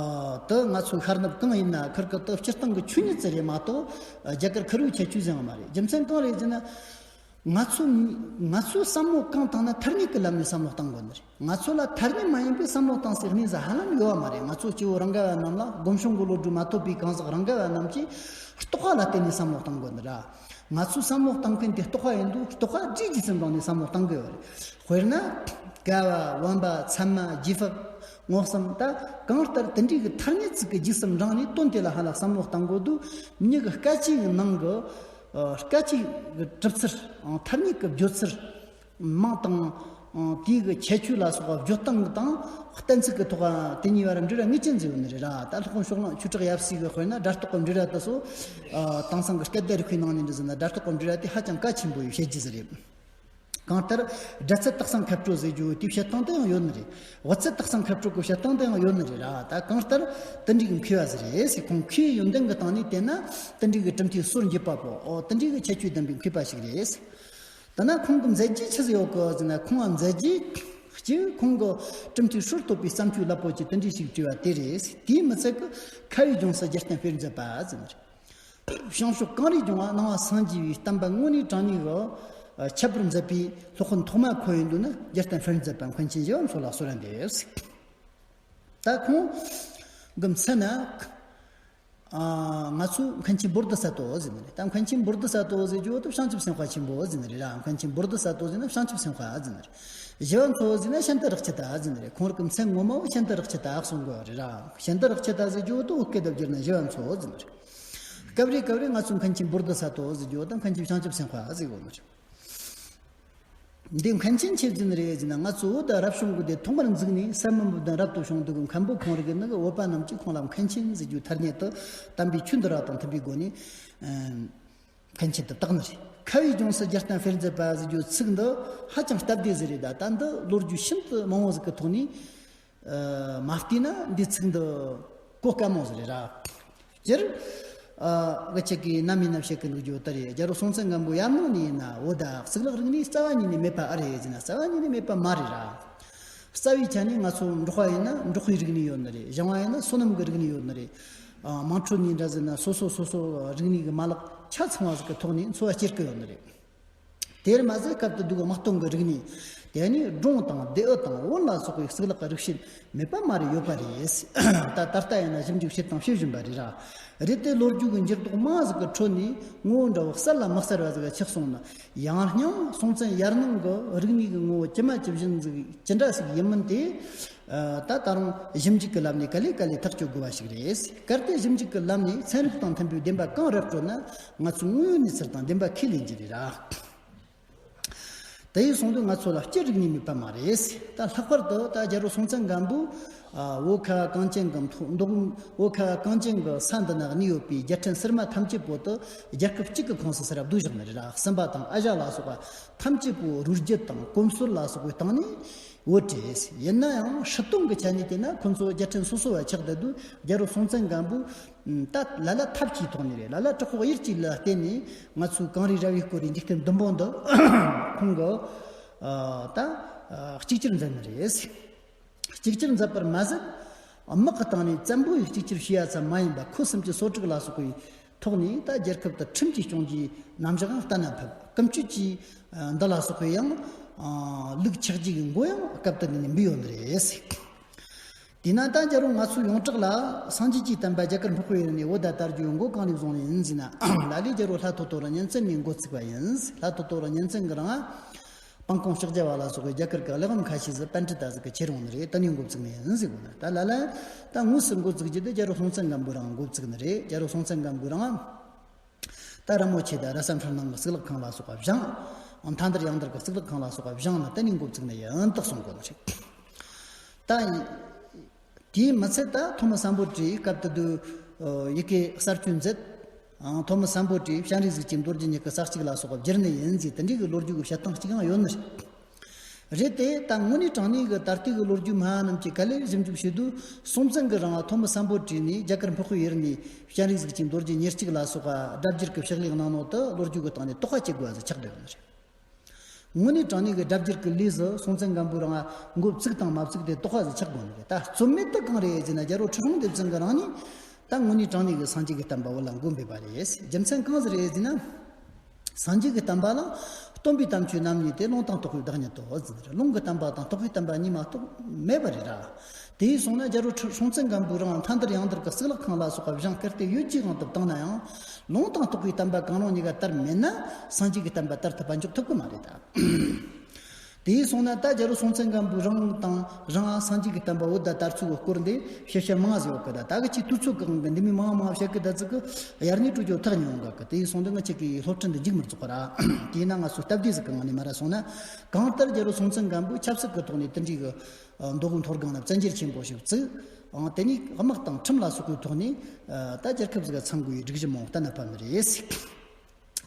དེ་ང་ཚོའི་ཤར་ནུབ་གང་ཡིན་ན་ཁིར་གི་དེ་སྤྱིར་བཏང་གི་ཆོས་ཉིད་ཙམ་རེད་མ་གཏོགས། ཨ་རྒྱ་གར་ཁེར་བོའི་ཁྱད་ཆོས་ཟིག་ཡང་མ་རེད། རྒྱུ་མཚན་གང་རེད་ཟེར་ན། ང་ཚོ་ང་ཚོའི་བསམ་བློ་གང་བཏང་ན་ཐ་སྙད་ཀྱི་ལམ་ནས་བསམ་བློ་གཏང་དགོས་ནི་རེད། ང་ཚོ་ལ་ཐ་སྙད་མ་ཡིན་པའི་བསམ་བློ་གཏང་སའི་གནས་ས་ཧ་ལམ་ཡོད་པ་མ་རེད། ང་ཚོ་སྐྱེ་བོ་རང་ག་བ་རྣམས་ལ་སྒོམ་བྱུང་གི་བློ་གྲོས་མ་ཐོབ་པའི་གང་ཟག་རང་ག་བ་རྣམས་ཀྱིས་རྟོག་པ་ལ་བརྟེན་ནས་བསམ་བློ་གཏང་དགོས་ནི་ར། ང་ཚོའི་བསམ་བློ་གཏང་མཁན་དེ་རྟོག་པ་ཡིན་དུས་རྟོག་པ་སྒྲིབ་བྱས་ཙམ་སྦྲང་ནས་བསམ་བློ་གཏང་དགོས་པ་རེད། དཔེར་ན། ཀ་བ། བམ་པ། ཚད་མ། རྗེས་དཔག། མངོན་སུམ། ད་གང་ལྟར་དེ་འདྲའི་གི་ཐ་སྙད་ཅིག་གི་རྗེས་སུ་འབྲངས་ནས་དོན་དེ་ལ་ཧ་ལམ་བསམ་བློ་གཏང་དགོས་དུས། མྱི་གི་སྐད་ཆའི་ནང་གི་ཨ་སྐད་ཆའི་གི་གྲུབ་ཚུལ། ཨ་ཐ་སྙད་ཀྱི་བརྗོད་ཚུལ། མིང་དང་། ཨ་དེའི་གི་ཁྱད་ཆོས་ལ་སོགས་པ་བརྗོད་སྟངས་དང་གཏན་ཚིགས་ཀྱི་ཐོག་དེ་གཉིས་བར་འབྲེལ་བ་ངེས་ཅན་ཟིག་ཡོད་ནི་རེད་ར། ད་སློབ་དཔོན་ཕྱོགས་གླང་ཆོས་གྲགས་ཡབ་སྲས་གི་དཔེར་ན་སྒྲ་རྟོག་གི་འབྲེལ་བ་དེ་ཚོ། ཨ་དེང་སང་གི་སྐད་བརྡ་རིག་པའི་ནང་ནས་འདྲི་ཟེར་ན་སྒྲ་རྟོག་གི་འབྲེལ་བ་དེ་ཧ་ཅང་གལ་ཆེན་པོ་ཡོད་བཤད་རྒྱུ་ཟིག་རེད། གང་ལྟར་སྒྲ་ཚད་སྟག་ཚང་མཁས་གྲོལ་ཟེར་རྒྱུ་དེའི་བཤད་སྟངས་དེ་ཡང་ཡོད་ནི་རེད། དབུ་ཚད་སྟག་ཚང་མཁས་གྲོལ་གི་བཤད་སྟངས་དེ་ཡང་ཡོད་ནི་རེད་ར། ད་གང་ལྟར་དེ་འདྲའི་གི་མཁས་པ་ཟིག་རེད་ཟེར། ཁོང་མཁས་པའི་ཡོན་ཏན་གི་སྟེང་ནས་བལྟས་ན་དེ་འདྲའི་གི་གྲུབ་མཐའི་སྲོལ་འབྱེད་པ་པོ། ཨོ་དེ་འདྲའི་གི་ཁྱད་ཆོས་ལྡན་པའི་མཁས་པ་ཞིག་རེད་ཟེར། ད་ན་ཁོང་གི་མཛད་རྗེས་ཆི་ཟིག་ཡོད་གི་ཟེར་ན། ཁོང་ང་མཛད་རྗེས་གཅིག་ཁོང་གི་གྲུབ་མཐའི་སྲོལ་གཏོད་པའི་བརྩམས་ཆོས་རླབས་པོ་ཆེ་དེ་འདྲའི་ཞིག་བྲིས་པ་དེ་རེད་ཟེར། དེའི་མི་ཚད་གི་ཁ་བའི་ལྗོངས་སུ་རྒྱལ་བསྟན་དཔེར་མཛད་པ་ཟེར་ནི་རེད། བྱང་ཕྱོགས་གངས་རིའི་ལྗོངས་ལ་སྣང་བ་སངས་རྒྱས་པའི་བསྟན་པ་དངོས་གནས་དྲང་གནས་ཀྱི་ཁྱད་པར་མཛད་པའི་སློབ་དཔོན་ཐོག་མ་ཁོ་ཡིན་འདུག་ན། རྒྱལ་བསྟན་དཔེར་མཛད་པ་མཁན་ཆེན་ཞི་བ་འཚོ་ལ་གསོལ་རས་འདེབས། ད་ཁོང་གི་མཚན་ན། ཨ་ང་ཚོ་མཁན་ཆེན་བོ་དྷི་ས་ཏྭ་ཟེར་ནི་རེད། ད་མཁན་ཆེན་བོ་དྷི་ས་ཏྭ་ཟེར་རྒྱུ་དེ་བྱང་ཆུབ་སེམས་དཔའ་ཆེན་པོ་ཟེར་ནི་རེད་ར། མཁན་ཆེན་བོ་དྷི་ས་ཏྭ་ཟེར་ན་བྱང་ཆུབ་སེམས་དཔའ་ཟེར་ནི་རེད། ཞི་བ་འཚོ་ཟེར་ན་ཤཱནྟ་རཀྵ་ཏ་ཟེར་ནི་རེད། ཁོང་རང་གི་མཚན་ངོ་མ་བོ་ཤཱནྟ་རཀྵ་ཏ་གསུང་གི་རེད་ར། ཤཱནྟ་རཀྵ་ཏ་ཟེར་རྒྱུ་དེ་བོད་སྐད་དུ་བསྒྱུར་ན་ཞི་བ་འཚོ་ཟེར་ནི་རེད། སྐབས་རེ་སྐབས་རེ་ང་ཚོ་མཁན་ཆེན་བོ་དྷི་ས་ཏྭ་ཟེར་རྒྱུ་དང་མཁན་ཆེན་བྱང་ཆུབ་སེམས་དཔའ་ཟེར་གོ་ནི་རེད། འདི་མཁན་ཆེན་ཆི་ཟིག་ཡིན་ནི་རེད་ཟེར་ན། ང་ཚོ་བོད་ད་རབ་བྱུང་གི་དེ་ཐོག་མར་འཛུགས་ནས་ས་མི་འབུམ་དང་རབ་ཏུ་བྱུང་འདུག་གི་མཁན་པོ་ཁོང་རང་གི་ནི་བོད་པ་རྣམས་ཀྱིས་ཁོང་ལ་མཁན་ཆེན་ཟེར་རྒྱུ་ཐ་སྙད་དུ་དམ་པའི་ཆོས་འདུལ་བ་དང་མཐུན་པའི་སྒོ་ནས་ཨ་མཁན་ཆེན་དུ་བཏགས་ནི་རེད། ཁ་བའི་ལྗོངས་སུ་རྒྱལ་བསྟན་དཔེར་མཛད་པ་ཟེར་རྒྱུ་ཚིག་འདི་ཧ་ཅང་སྟབས་བདེ་ཟིག་རེད། ད་ད་འདི་ལོ་རྒྱུས་ཤིན་ཏུ་མང་བོ་ཟིག་གི་ཐོག་ནས། ཨ་མ་བལྟས་ན་འདི་ཚིག་འདི་གོ་དཀའ་མོ་ཟིག་རེད་ར། སྤྱིར་ཨ་འུ་ཅག་གིས་ནམ་ཡིན་ན་བཤད་གི་འདུག་རྒྱུ་ལྟར་རེད། རྒྱལ་པོ་སྲོང་བཙན་སྒམ་པོ་ཡར་ནང་ནས་ཡིན་ན་བོད་ད་གཙུག་ལག་རིག་གནས་རྩ་བ་ཉིད་ནས་མེད་པ་ཨེ་རེད་ཟེར་ན། རྩ་བ་ཉིད་ནས་མེད་པ་མ་རེད་ར། རྩ་བའི་ཆ་ནས་ང་ཚོ་འབྲོག་པ་ཡིན་ན་འབྲོག་པའི་རིག་གནས་ཡོད་ནི་རེད། ཞང་པ་ཡིན་ན་སོ་ནམ་གི་རིག་གནས་ཡོད་ནི་རེད། ཨ་དམངས་ཁྲོད་ནས་འདྲ་ཟེར་ན་སོ་སོ་སོ་སོ་རིག་གནས་ཀྱི་མ་ལག་ཆ་ཚང་བ་ཟིག་གི་ཐོག་ནས་འཚོ་བ་སྐྱེལ་གི་ཡོད་ནི་རེད། དེར་མ་ཟད་སྐབས་དེ་དུས་དམག་དོན་གྱི་རིག་གནས། དེ་ནས་སྒྲུང་དང་ལྡེའུ་དང་བོན་ལ་སོགས་པའི་གཙུག་ལག་གི་རིག་བྱེད་མེད་པ་མ་རེད། ཡོད་པ་རེད། ད་ད་ལྟ་ཡིན་ན་ཞིབ་འཇུག་བྱེད་དང་བྱེད་བཞིན་པ་རེད་ར། རེད་དེ་ལོ་རྒྱུས་ཀྱི་འགྱུར་ལྡོག་མང་ཟིག་གི་ཁྲོད་ནས་ངོ་བོ་འདྲ་བོ་གསལ་ལ་མི་གསལ་བ་ཟིག་ག་ཆགས་སོང་ན། ཡང་སྙིང་སྲོང་བཙན་ཡར་ནང་གི་རིག་གནས་ཀྱི་ངོ་བོ་ཇི་མ་ཇི་བཞིན་ཟིག་ཇི་འདྲ་ཟིག་ཡིན་མིན་དེ། ཨ་ད་ད་རུང་ཞིབ་འཇུག་གི་ལམ་ནས་ག་ལེ་ག་ལེ་ཐག་གཅོད་དགོས་པ་ཞིག་རེད། གལ་ཏེ་ཞིབ་འཇུག་གི་ལམ་ནས་ཚན་རིག་དང་མཐུན་པའི་བདེན་པ་གང་རེད་དྲིས་ན། ང་ཚོས་དངོས་ཡོད་གནས་ཚུལ་དང་བདེན་པ་ཁས་ལེན་རྒྱུ་རེད་ར། དེ་ཡིན་སོང་དུས་ང་ཚོ་ལ་སྤྱིར་རིག་གནས་མེད་པ་མ་རེད། ད་ལྷག་པར་དུ་ད་རྒྱལ་པོ་སྲོང་བཙན་སྒམ་པོས་ཨ་བོད་ཁ་གངས་ཅན་གྱི་མཐོ་མདོག་བོད་ཁ་གངས་ཅན་གྱི་ས་འདི་ན་གནས་ཡོད་པའི་རྒྱལ་ཕྲན་སིལ་མ་ཐམས་ཅད་པོ་དེ་རྒྱལ་ཁབ་གཅིག་གི་ཁོངས་སུ་ཟེར་ར་བསྡུས་བཞག་ནི་རེད་ར། སུམ་པ་དང་ཨ་ཞ་ལ་སོགས་པ་ཐམས་ཅད་པོ་རུས་རྒྱུད་དང་གོམས་སྲོལ་ལ་སོགས་པའི་སྟེང་ནས། བོད་རེད། ཡིན་ན་ཡང་སྲིད་དོན་གྱི་ཆ་ནས་བལྟས་ན་ཁོ་ཚོ་རྒྱལ་ཕྲན་སོ་སོ་བ་ཆགས་བསྡད་དུས། རྒྱལ་པོ་སྲོང་བཙན་སྒམ་པོས་ད་ལ་ལ་ཐབས་ཀྱིས་ཐོག་ནས་རེད། ལ་ལ་དྲག་པོ་གཡེར་གྱིས་ལ་བརྟེན་ནས་ང་ཚོའི་གངས་རི་ར་བས་བསྐོར་བའི་འཇིག་རྟེན་བདུན་པོ་འདི་ཁོང་གིས་ཨ་ད་ཨ་གཅིག་གྱུར་མཛད་ནི་རེད། གཅིག་གྱུར་མཛད་པར་མ་ཟད། དམག་གི་སྟེང་ནས་བཙན་པོ་ཡིས་གཅིག་གྱུར་བྱེད་ཡ་ཙམ་མ་ཡིན་པར་ཁུ་སིམ་གྱི་སོ་དྲུག་ལ་སོགས་པའི་ཐོག་ནས་ད་རྒྱལ་ཁབ་དེ་ཁྲིམས་ཀྱིས་སྐྱོང་རྒྱུའི་རྣམ་གཞག་ཡང་གཏན་ལ་ཕབ། ཀུན་སྤྱོད་ཀྱི་འདི་ལ་སོགས་པའི་ཡང་ལུགས་ཆགས་རྒྱུ་གི་མགོ་ཡང་སྐབས་དེ་ནས་འབུས་ཡོད་ནི་རེད། དེས་ན་ད་རྒྱལ་པོ་ང་ཚོའི་ཡོངས་གྲགས་ལ་སངས་རྒྱས་ཀྱི་བསྟན་པ་རྒྱ་གར་འཕགས་པའི་ཡུལ་ནས་བོད་ད་དར་རྒྱུའི་མགོ་གང་ནས་བཟུང་ནས་ཡིན་ཟེར་ན། ལ་ལས་རྒྱལ་པོ་ལྷ་ཐོ་ཐོ་རི་གཉན་བཙན་ནས་འགོ་བཙུགས་པ་ཡིན། ལྷ་ཐོ་ཐོ་རི་གཉན་བཙན་གྱི་རིང་། སྤང་སྐོང་ཕྱག་རྒྱ་བ་ལ་སོགས་པའི་རྒྱ་གར་གྱི་གླེགས་བམ་ཁ་ཤས་ཟིག་པཎྜི་ཏ་ཟིག་གིས་ཁྱེར་ཡོང་ནི་རེད། དེ་ནས་འགོ་བཙུགས་ནི་ཡིན་ཟེར་གོ་ནི། ད་ལ་ལ་ད་དངོས་སུ་འགོ་བཙུགས་རྒྱུ་དེ་རྒྱལ་པོ་སྲོང་བཙན་སྒམ་པོ་རང་འགོ་བཙུགས་ནི་རེད། རྒྱལ་པོ་སྲོང་བཙན་སྒམ་པོ་རང་ད་ར་མོ་ཆེ་དང་ར་ས་འཕྲུལ་སྣང་གི་གཙུག་ལག་ཁང་ལ་སོགས་པ་བཞེངས། མཐའ་འདུལ་ཡང་འདུལ་གྱི་གཙུག་ལག་ཁང་ལ་སོགས་པ་བཞེངས་ནས་དེ་ནས་འགོ་བཙུགས་ནས་ཡིན་དུ་གསུང་དགོས་ནི་རེད། ད་དེའི་མི་ཚད་ད་ཐོན་མི་སམ་བྷོ་ཊའི་སྐབས་དེ་དུས་ཡི་གེ་གསར་བཅོས་མཛད། ཐོན་མི་སམ་བྷོ་ཊའི་སྤྱན་རས་གཟིགས་ཀྱི་མདོ་རྒྱུད་གཉིས་ཀྱི་ས་གཅིག་ལ་སོགས་པ་བསྒྱུར་ནས་ཡིན་ཟེར་དེ་འདྲའི་གི་ལོ་རྒྱུས་ཀྱི་བཤད་སྟངས་གཅིག་ཡང་ཡོད་ནི་རེད། རེད་དེ། ད་དངོས་གནས་དྲང་གནས་ཀྱི་ད་ལྟའི་གི་ལོ་རྒྱུས་སྨྲ་བ་རྣམས་ཀྱིས་ག་ལེར་ཞིབ་འཇུག་བྱེད་དུས། སྲོང་བཙན་གྱི་རིང་ལ་ཐོན་མི་སམ་བྷོ་ཊ་ནས་རྒྱ་གར་འཕགས་པའི་ཡུལ་ནས་སྤྱན་རས་གཟིགས་ཀྱི་མདོ་རྒྱུད་ཉེར་གཅིག་ལ་སོགས་པ་སྒྲ་བསྒྱུར་གྱི་ཕྱག་ལས་གནང་ནོ་དེ་ལོ་རྒྱུས་ཀྱི་སྟེང་ནས་དོགས་པ་སྐྱེ་དགོས་པ་ཟིག་ཆགས་བསྡད་ཡོད་ནི་རེད། དངོས་གནས་དྲང་གནས་ཀྱི་སྒྲ་བསྒྱུར་གྱི་ལས་སུ་སྲོང་བཙན་སྒམ་པོའི་རིང་ལ་འགོ་བཙུགས་དང་མ་བཙུགས་དེ་དོགས་པ་ཟིག་ཆགས་དགོས་ནི་རེད། ད་རྩོད་མེད་དུ་གང་རེད་ཟེར་ན། རྒྱལ་པོ་ཁྲི་སྲོང་ལྡེ་བཙན་གྱི་རིང་ནས་ད་དངོས་གནས་དྲང་གནས་ཀྱི་སངས་རྒྱས་ཀྱི་བསྟན་པ་བོད་ལ་འགོ་འབུས་པ་རེད། རྒྱུ་མཚན་གང་ཟིག་རེད་ཟེར་ན། སངས་རྒྱས་ཀྱི་བསྟན་པ་ལ་སྟོན་པའི་དམ་ཆོས་རྣམ་གཉིས་ཏེ། ལུང་དང་རྟོགས་པའི་བདག་ཉིད་དོ་ཟེར། ལུང་གི་བསྟན་པ་དང་རྟོགས་པའི་བསྟན་པ་གཉིས་མ་གཏོགས་མེད་པ་རེད་ར། དེ་ཡིན་སོང་ན་རྒྱལ་པོ་ཁྲི་སྲོང་བཙན་སྒམ་པོའི་རིང་མཐའ་འདུལ་ཡང་འདུལ་གྱི་གཙུག་ལག་ཁང་ལ་སོགས་པ་བཞེངས་བསྐུར་ཏེ་ཡོད་ཀྱི་དབང་དུ་བཏང་ན་ཡང་། ལུང་དང་རྟོགས་པའི་བསྟན་པ་གང་རུང་གཉིས་ཀ་དར་མེད་ན་སངས་རྒྱས་ཀྱི་བསྟན་པ་དར་ཐུབ་པ་འཇུག་ཐུབ་ཀྱི་མ་རེད་ད། དེ་ཡིན་སོང་ན་ད་རྒྱལ་པོ་སྲོང་བཙན་སྒམ་པོའི་རིང་དང་རིང་ལ་སངས་རྒྱས་ཀྱི་བསྟན་པ་བོད་ལ་དར་ཚུལ་གྱི་སྐོར་འདི་བཤད་བཤད་མང་ཟིག་ཡོད་གི། ད་ད་གི་ཅིག་དུས་ཚོད་གང་གི་འདི་མི་མང་མང་བཤད་གི། ད་ཚིག་གི་ཡར་ནས་སྤྲོ་རྒྱུ་ཐག་ཉེ་འོང་གི། དེ་ཡིན་སོང་དུས་ང་ཅག་གི་སློབ་ཁྲིད་འདི་མཇུག་མི་རྫོགས་པ་ར། དེས་ན་ང་ཚོ་སྟབས་བདེ་ཟིག་གི་ངང་ནས་མ་ར་སོང་ན། གང་ལྟར་རྒྱལ་པོ་སྲོང་བཙན་སྒམ་པོས་ཆབ་སྲིད་ཀྱི་ཐོག་ནས་དེ་འདྲའི་གི་མདོ་དབུས་མཐོ་སྒང་ན་བཙན་འགྱུར་ཆེན་པོ་ཞིག་བཙུགས། དེ་ནས་དམག་དང་ཁྲིམས་ལ་སོགས་པའི་ཐོག་ནས་ད་རྒྱལ་ཁབ་ཟིག་ག་ཚང་དགོས་པའི་སྒྲིག་གཞི་མང་བོ་གཏན་ལ་ཕབ་ནི་རེད།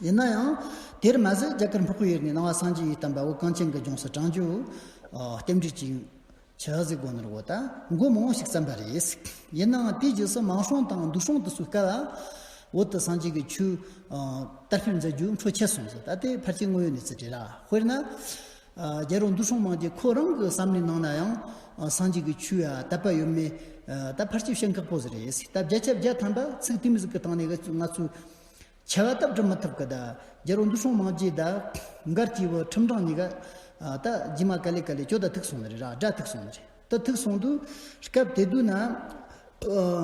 ཡིན་ན་ཡང་དེར་མ་ཟད་རྒྱ་གར་འཕགས་པའི་ཡུལ་ནས་ནང་པ་སངས་རྒྱས་ཀྱི་བསྟན་པ་བོད་གངས་ཅན་གྱི་ལྗོངས་སུ་དྲངས་རྒྱུ་རྟེན་འབྲེལ་གྱི་ཆི་ཟིག་དགོས་ནི་རེད་བོ། ད་མགོ་མང་བོ་ཞིག་བརྩམས་པ་རེད། ཡིན་ནའང་དེའི་རྗེས་སུ་མང་སྲོང་དང་འདུ་སྲོང་དེ་ཚོའི་སྐབས་ལ་བོད་དུ་སངས་རྒྱས་ཀྱི་ཆོས་དར་སྤེལ་མཛད་རྒྱུ་འཕྲོ་ཆད་སོང་ཟིག། ད་དེ་ཕལ་ཆེར་དངོས་ཡོད་གནས་ཚུལ་རེད་ར། དཔེར་ན། རྒྱལ་པོ་འདུ་སྲོང་མང་རྒྱལ་ཁོ་རང་གི་བསམ་བློའི་ནང་ན་ཡང་སངས་རྒྱས་ཀྱི་ཆོས་ཡ་དད་པ་ཡོད་མེད་ད་ཕལ་ཆེར་བཤད་ཁག་པོ་ཟིག་རེད། ད་བརྒྱ་ཆ་བརྒྱ་ཐམ་པ་ཚིག་དེ་མོ་ཟིག་གི་སྟེང་ནས་ང་ཚོས་ཆ་བ་ད་སྒྲུབ་མི་ཐུབ་གི། ད་རྒྱལ་པོ་འདུ་སྲོང་མང་རྒྱལ་ད་མགར་གྱི་བུ་ཁྲིམས་འབྲིང་གཉིས་ཀ་ད་རྗེས་མ་ག་ལེ་ག་ལེ་ཅོ་ད་ཐུག་སོང་ནི་རེད་ར། དགྲ་ཐུག་སོང་ནི་རེད། ད་ཐུག་སོང་དུས་སྐབས་དེ་དུས་ན་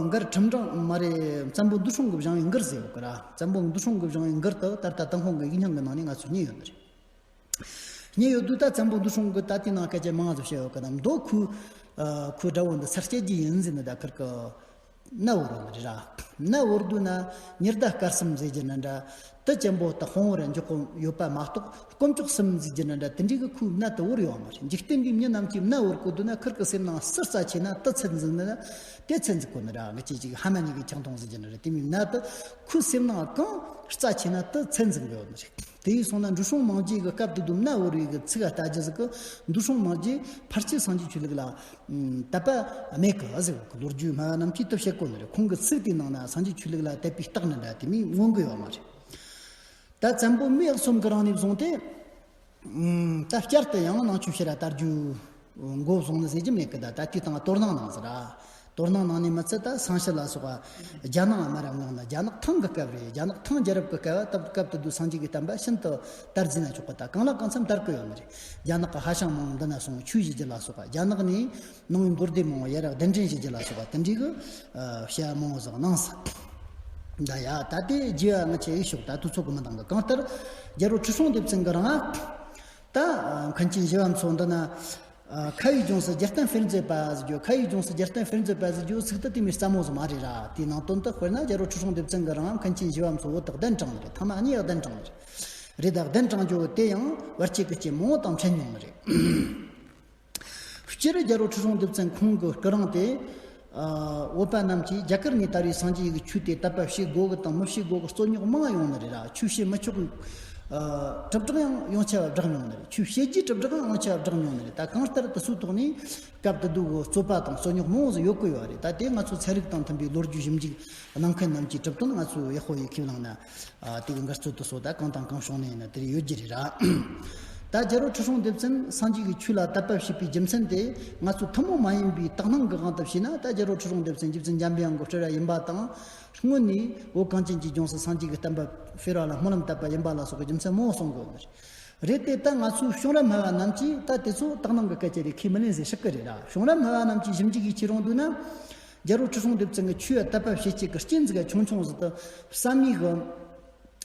མགར་ཁྲིམས་འབྲིང་མ་རེད། བཙན་པོ་འདུ་སྲོང་གིས་བཞེངས་པའི་མགུར་ཟེར་ཡོད་གི་ར། བཙན་པོ་འདུ་སྲོང་གིས་བཞེངས་པའི་མགུར་དེ་ད་ལྟ་ཏུན་ཧོང་གི་ཡིག་རྙིང་གི་ནང་ནས་ང་ཚོས་རྙེད་ཡོད་ནི་རེད། རྙེད་ཡོད་དུས་ད་བཙན་པོ་འདུ་སྲོང་གིས་ད་དེའི་ནང་སྐད་ཆ་མང་ཟིག་བཤད་ཡོད་གི། ནམ་མདོ་ཁོའི་ཁོའི་དགྲ་བོ་འདི་ཚར་བཅད་རྒྱུ་ཡིན་ཟེར་ནས་ད་ཁིར་གི་མནའ་བོར་ཡོད་ནི་རེད་ར། མནའ་བོར་དུས་ན་ཉི་ཟླ་སྐར་གསུམ་ཟེར་རྒྱུ་ན་འདྲ། དེ་ཅན་པོ་ད་དཔང་བོར་འཇོག་གི་ཡོད་པ་མ་གཏོགས་དཀོན་མཆོག་གསུམ་ཟེར་རྒྱུ་ན་འདྲ། དེ་འདྲའི་གི་ཁོའི་མནའ་དེ་བོར་ཡོད་མ་རེད། འཇིག་རྟེན་པའི་མི་རྣམས་ཀྱིས་མནའ་བོར་གོ་དུས་ན་ཁིར་གི་སེམས་ནང་སུ་རྩ་ཆེ་ན་དེ་ཚད་འཛིན་ན་དེ་ཚད་འཛིན་གོ་ནི་ར། ང་ཅག་ཅིག་ཕ་མ་གཉིས་ཀྱི་ཆང་འཐུང་ཟེར་རྒྱུ་ན་ར། དེ་མོའི་མནའ་དེ་ཁོའི་སེམས་ནང་གང་རྩ་ཆེ་ན་དེ་ཚད་འཛིན་གི་ཡོད་ནི་རེད། དེ་ཡིན་སོང་ན་འདུ་སྲོང་མང་རྒྱལ་གྱི་སྐབས་དེ་དུས་མནའ་བོར་བའི་གི་ཚིག་ལ་ལྟ་རྒྱུ་ཟིག་གི། འདུ་སྲོང་མང་རྒྱལ་ཕལ་ཆེར་སངས་རྒྱས་ཆོས་ལུགས་ལ་དད་པ་མེད་གི་ཟེར་གི། ལོ་རྒྱུས་སྨྲ་བ་རྣམས་ཀྱིས་དེ་བཤད་གོ་ནི་རེད། ཁོང་གི་ཚིག་དེའི་ནང་ན་སངས་རྒྱས་ཆོས་ལུགས་ལ་དད་པའི་རྟགས་འདྲ་འདྲ་དེ་མོ་མངོན་གི་ཡོད་མ་རེད། ད་བཙན་པོ་མེས་གསུམ་གི་རིང་ནས་བཟུང་སྟེ། ད་བསྐྱར་དུ་ཡང་ནང་ཆོས་ཕྱིར་ར་དར་རྒྱུ་འགོ་བཟུང་ནི་ཟེར་རྒྱུ་མེད་གི། ད་ད་དེའི་སྟེང་དོ་སྣང་གནང་ཟེར་ར། དོ་སྣང་གནང་ནས་མི་ཚད་ད་སང་ཕྱི་ལ་སོགས་པ་རྒྱ་ནག་མར་ར་མངགས་ན། རྒྱ་ནག་ཐང་གི་སྐབས་རེད། རྒྱ་ནག་ཐང་རྒྱལ་རབས་ཀྱི་སྐབས། སྐབས་དེ་དུས་སངས་རྒྱས་ཀྱི་བསྟན་པ་ཤིན་ཏུ་དར་ཟེར་ན་ཆོག་གི། ད་གང་ལ་གང་འཚམ་དར་གི་ཡོད་ནི་རེད། རྒྱ་ནག་གི་ཧྭ་ཤང་མང་པོ་འདི་ན་སོང་ཆོས་ཞུ་རྒྱུ་ལ་སོགས་པ། རྒྱ་ནག་ནས་ནང་པའི་མདོ་སྡེ་མང་པོ་ཡར་གདན་འདྲེན་ཞུ་རྒྱུ་ལ་སོགས་པ་དེ་འདྲའི་གི་བྱ་བ་མང་པོ་ཟིག་གནང་ཟིག། ད་ཡ་ད་དེ་རྒྱས་པ་ང་ཆེ་ཡིག་ཤོག། ད་དུས་ཚོད་གི་མི་འདང་གི། གང་ལྟར་རྒྱལ་པོ་ཁྲི་སྲོང་ལྡེ་བཙན་གི་རིང་ད་མཁན་ཆེན་ཞི་བ་འཚོ་འདི་ན། ཨ། ཁ་བའི་ལྗོངས་སུ་རྒྱལ་བསྟན་སྤེལ་མཛད་པ་ཟེར་རྒྱུ། ཁ་བའི་ལྗོངས་སུ་རྒྱལ་བསྟན་སྤེལ་མཛད་པ་ཟེར་རྒྱུ་ཚིག་དེ་དེ་མོ་སླ་མོ་ཟིག་མ་རེད་ར། དེའི་ནང་དོན་དེ་དཔེར་ན་རྒྱལ་པོ་ཁྲི་སྲོང་ལྡེ་བཙན་གྱི་རིང་མཁན་ཆེན་ཞི་བ་འཚོ་བོད་དུ་གདན་དྲངས་ནི་རེད། ཐེངས་མ་གཉིས་གདན་དྲངས་ནི་རེད། རེད། ད་གདན་དྲངས་རྒྱུ་དེ་ཡང་བར་ཆད་ཀྱི་རྐྱེན་མང་བོ་དང་འཕྲད་མྱོང་ནི་རེད། སྤྱིར་རྒྱལ་པོ་ཁྲི་སྲོང་ལྡེ་བཙན་ཁོང་གི་སྐུ་རིང་དེ། ཨ། བོད་པ་རྣམས་ཀྱིས་རྒྱ་གར་ནས་དར་བའི་སངས་རྒྱས་ཀྱི་ཆོས་དེ་དད་པ་བྱེད་དགོས་གི་དང་མི་བྱེད་དགོས་གི་རྩོད་རྙོག་མང་ཡོང་ནི་རེད་ར། ཆོས་བྱེད་མི་ཆོག་གི། ཨ། དྲིལ་བསྒྲགས་ཡང་ཡོངས་ཁྱབ་བསྒྲགས་མྱོང་ནི་རེད། ཆོས་བྱེད་རྒྱུའི་དྲིལ་བསྒྲགས་ཡང་ཡོངས་ཁྱབ་བསྒྲགས་མྱོང་ནི་རེད། ད་གང་ལྟར་དེ་ཚོའི་ཐོག་ནས་སྐབས་དེ་དུས་ཀྱི་རྩོད་པ་དང་རྩོད་རྙོག་མང་བོ་ཟིག་ཡོད་གི་ཡོད་རེད། ད་དེ་ང་ཚོ་ཚན་རིག་དང་མཐུན་པའི་ལོ་རྒྱུས་ཞིབ་འཇུག་གནང་མཁན་རྣམས་ཀྱིས་གྲུབ་དོན་ང་ཚོས་ཡག་པོ་ཡིས་ཁས་བླངས་ན། ཨ། དེ་གི་འགལ་རྩོད་དེ་ཚོ་ད་གང་དང་གང་བྱུང་ནས་ཡིན་ན་དེར་ཡོད་རྒྱུ་རེད་ར། ད་རྒྱལ་པོ་ཁྲི་སྲོང་ལྡེ་བཙན་སངས་རྒྱས་ཀྱི་ཆོས་ལ་དད་པ་བྱེད་པའི་རྒྱུ་མཚན་དེ་ང་ཚོ་ཐུན་མོང་མ་ཡིན་པའི་དག་སྣང་གི་དབང་དུ་བྱས་ན། ད་རྒྱལ་པོ་ཁྲི་སྲོང་ལྡེ་བཙན་རྗེ་བཙུན་འཇམ་པའི་དབྱངས་ཀྱི་སྤྲུལ་པ་ཡིན་པ་དང་། སྔོན་ནས་བོད་གངས་ཅན་གྱི་ལྗོངས་སུ་སངས་རྒྱས་ཀྱི་བསྟན་པ་སྤེལ་བ་ལ་སྨོན་ལམ་བཏབ་པ་ཡིན་པ་ལ་སོགས་ཀྱི་རྒྱུ་མཚན་མང་བོ་གསུང་དགོས་ནི་རེད། རེད་དེ། ད་ང་ཚོའི་བྱུང་རབས་སྨྲ་བ་རྣམས་ཀྱིས་ད་དེ་ཚོ་དག་སྣང་གི་སྐད་ཆ་རེད། ཁས་མི་ལེན་ཟེར་ཤག་གི་རེད་ར། བྱུང་རབས་སྨྲ་བ་རྣམས་ཀྱིས་ཞིབ་འཇུག་ཡིད་ཆེས་རུང་འདུག་ན། རྒྱལ་པོ་ཁྲི་སྲོང་ལྡེ་བཙན་གྱི་ཆོས་ལ་དད་པ་བྱེད་བྱེད་ཀྱི་རྐྱེན་ཟིག་ཆུང་ཆུང་ཟིག་ཏུ་བསམ་ཡས་གི་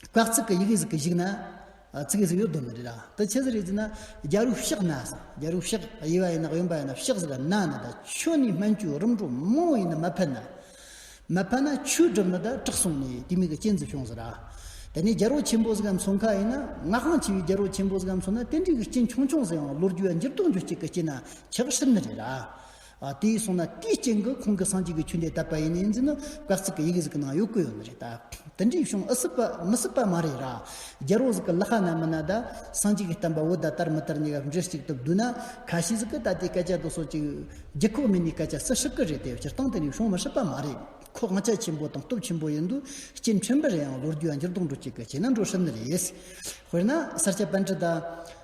དཀའ་ཚེགས་ཀྱི་ཡི་གེ་ཟིག་གི་གཞུག་ན། ཨ། ཚིག་ཟིག་ཡོད་དོ་ནི་རེད་ར། དེ་ཆི་ཟིག་རེད་ཟེར་ན། རྒྱལ་པོའི་ཕྱག་ན་ཟེར། རྒྱལ་པོའི་ཕྱག་དབྱེ་བ་ཡིན་ན་གཡོན་པ་ཡིན་ན་ཕྱག་ཟིག་ག་ན་ན། ད་ཁྱོད་ནས་སྨན་བཅོས་རིམ་གྲོ་མང་བོ་ཡིན་ན་མ་ཕན་ན། མ་ཕན་ན་ཆོས་སྒྲུབ་ནི་ད་དྲག་སོང་ནས་དེ་མོ་གི་རྐྱེན་ཟིག་བྱུང་ཟེར་ར། དེ་ནས་རྒྱལ་པོ་ཆེན་པོ་ཟིག་གམ་སོང་ཁ་ཡིན་ན། ང་ཧང་ཆེ་བའི་རྒྱལ་པོ་ཆེན་པོ་ཟིག་གམ་སོང་ན། དེ་འདྲའི་གི་རྐྱེན་ཆུང་ཆུང་ཟིག་ཡང་ལོ་རྒྱུས་ཡ་འགྱུར་ལྡོག་འགྱུར་རྒྱུ་གི་རྐྱེན་ན་ཆགས་སྲིད་ནི་རེད་ར། ཨ། དེ་སོང་ན་དེའི་རྐྱེན་གི་ཁོང་གི་སངས་རྒྱས་ཀྱི་ཆོས་འདི་དད་པ་ཡིན་ནི་ཡིན་ཟིན་ནི་བཀའ་གཙིགས་ཀྱི་ཡི་གེ་ཟིག་གི་ནང་ཡོད་གི་ཡོད་ནི་རེད་ད། དེ་འདྲའི་བྱུང་ཨེ་སྲིད་པ་མི་སྲིད་པ་མ་རེད་ར། རྒྱལ་པོ་ཟིག་གི་ལག་ཁ་ན་མིན་ན་ད་སངས་རྒྱས་ཀྱི་བསྟན་པ་བོད་ད་དར་མི་དར་གཉིས་ཀ་འབྲེལ་གཅིག་ཏུ་བསྡུས་ན། ཁ་ཤས་ཟིག་གི་ད་དེ་སྐད་ཆ་དེ་ཚོ་ཅིག་རྒྱུ་ཁོག་མེད་ནི་སྐད་ཆ་སུ་སྲིད་གི་རེད། དེ་སྤྱིར་བཏང་དེ་ནས་བྱུང་མི་སྲིད་པ་མ་རེད། ཁོ་དབང་ཆ་ཆེན་པོ་དང་སྟོབས་ཆེན་པོ་ཡིན་དུས་རྐྱེན་ཕྲན་བུ་རེ་ཡང་ལོ་རྒྱུས་ཡ་འགྱུར་ལྡོག་འགྲོ་བྱེད་ཀྱི་རྐྱེན་ན་འགྲོ་སྲིད་ནི་རེད། དཔེར་ན་ས་སྐྱ་པཎྜི་ཏ་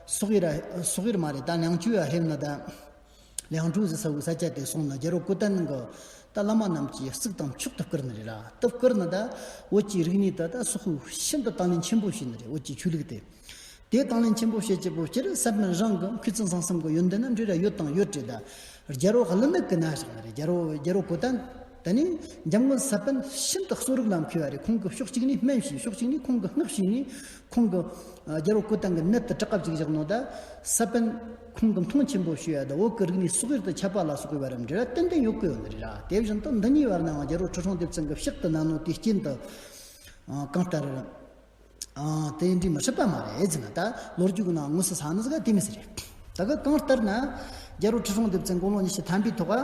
སོག་ཡུལ་ར། སོག་ཡུལ་མ་རེད་ད། ལིང་ཅུ་ཡ་ཕེབས་ན་ད། ལིང་ཅུ་ཟེར་ས་བོའི་ས་ཆ་དེ་སོང་ན་རྒྱལ་པོ་ཀུན་བརྟན་གི་ད་བླ་མ་རྣམས་ཀྱིས་གཙུག་དང་མཆོག་ཏུ་བཀུར་ནི་རེད་ར། ཏུ་བཀུར་ནི་ད། བོད་ཀྱི་རིག་གནས་ད་ད་སོག་པོས་ཤིན་ཏུ་དང་ལེན་ཆེན་པོ་བྱས་ནི་རེད། བོད་ཀྱི་ཆོས་ལུགས་དེ། དེ་དང་ལེན་ཆེན་པོ་བྱེད་ཀྱི་བོ་སྤྱིར་ས་པཎ་རང་གི་མཁས་བཙུན་བཟང་གསུམ་གི་ཡོན་ཏན་ན་འབྲེལ་བ་ཡོད་དང་ཡོད་རེད་ད། རྒྱལ་པོ་གླུ་ནག་གི་ན་བཞག་ནི་རེད། རྒྱལ་པོ་རྒྱལ་པོ་ཀུན་བརྟན། དེ་ནས་འཇམ་མགོན་ས་པཎ་ཤིན་ཏུ་གསོ་རིག་ལ་མཁས་པ་རེད། ཁོང་གི་ཕྱོགས་གཅིག་ནས་སྨན་བྱས། ཕྱོགས་གཅིག་ནས་ཁོང་གི་སྔགས་བྱས་ནས། ཁོང་གི་རྒྱལ་པོ་ཀུན་བརྟན་གི་ནད་དེ་དྲག་ག་བཅུག་བཞག་ནོ་ད། ས་པཎ་ཁོང་གི་མཐོང་ཆེན་པོ་ཞུ་ཡ་ད། བོད་ཀྱི་རིག་གནས་སོག་ཡུལ་དུ་ཁྱབ་པ་ལ་སོགས་པའི་བར་འབྲེལ་བ་ཏན་ཏན་ཡོད་གི་ཡོད་ནི་རེད་ར། དེ་བཞིན་དུ་འདི་གཉིས་བར་ནའང་རྒྱལ་པོ་ཁྲི་སྲོང་ལྡེ་བཙན་གི་ཕྱག་ཏུ་གནང་ནོ་དེའི་རྐྱེན་དུ། ཨ། གང་ལྟར། ཨ། དེ་འདྲའི་མི་སྲིད་པ་མ་རེད་ཟེར་ན། ད་ལོ་རྒྱུས་ཀྱི་ནང་དངོས་སུ་ས་ནི་ཟིག་དེ་མི་ཟེར་རེད། ད་གི་གང་ལྟར་ན། རྒྱལ་པོ་ཁྲི་སྲོང་ལྡེ་བཙན་དགུང་ལོ་ཉི་ཤུ་ཐམ་པའི་ཐོག་ཨ།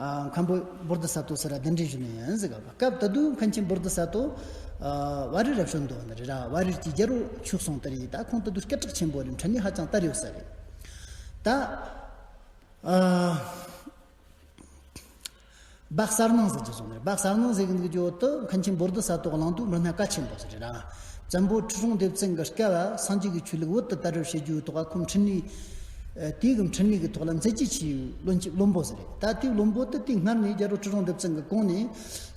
མཁན་པོ་བོ་དྷི་ས་ཏྭ་ཟེར་ར་གདན་འདྲེན་ཞུས་ནི་ཡིན་ཟེར་ག་སྐབས་དེ་དུས་མཁན་ཆེན་བོ་དྷི་ས་ཏྭ། ཨ། ཝཱ་རི་ར་བྱོན་འདུག་ནི་རེད་ར། ཝཱ་རི་གི་རྒྱལ་པོ་ཆོས་གསུང་དེ་རེད། ད་ཁོང་དེ་དུས་སྐད་གྲགས་ཆེན་པོ་རེད། འཕྲིན་ལས་ཧ་ཅང་དར་ཡོད་ས་རེད། ད། ཨ། སྦ་གསལ་སྣང་ཟེར་གྱི་བཟོ་ནི་རེད། སྦ་གསལ་སྣང་ཟེར་གྱི་འདུག་རྒྱུ་དུ་མཁན་ཆེན་བོ་དྷི་ས་ཏྭ་གླེང་དུས་མི་སྣ་གལ་ཆེན་པོ་ཟིག་རེད་ར། བཙན་པོ་ཁྲི་སྲོང་ལྡེ་བཙན་གྱི་སྐབས་ལ་སངས་རྒྱས་ཀྱི་ཆོས་ལུགས་བོད་དུ་དར་རུ་བྱེད་རྒྱུའི་ཐོག་ཁོང་འཕྲིན་ལས། ཨ། དེའི་གི་འཕྲིན་ལས་ཀྱི་ཐོག་ལ་མཛད་རྗེས་ཆེ་བའི་བློན་ཆེན་བློན་པོ་ཟིག་རེད། ད་དེའི་བློན་པོ་དེ་དེའི་སྔར་ནས་རྒྱལ་པོ་ཁྲི་སྲོང་ལྡེ་བཙན་གྱི་གོང་ནས་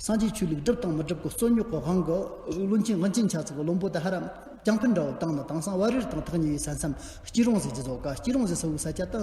སངས་རྒྱས་ཆོས་ལུགས་སྒྲུབ་དང་མི་སྒྲུབ་ཀྱི་རྩོད་རྙོག་གི་དབང་གིས་བློན་ཆེན་དབང་ཆེན་ཆགས་ཚུལ་གྱི་བློན་པོ་དེ་ཧ་ར་རྒྱང་འཕེན་འདྲ་བོ་བཏང་ནས། དེང་སང་ཝཱ་རི་དང་ཐག་ཉེ་བའི་ས་མཚམས་སྐྱིད་རོང་ཟེར་གྱི་བཟོ་ག་སྐྱིད་རོང་ཟེར་ས་བོའི་ས་ཆ་དང་།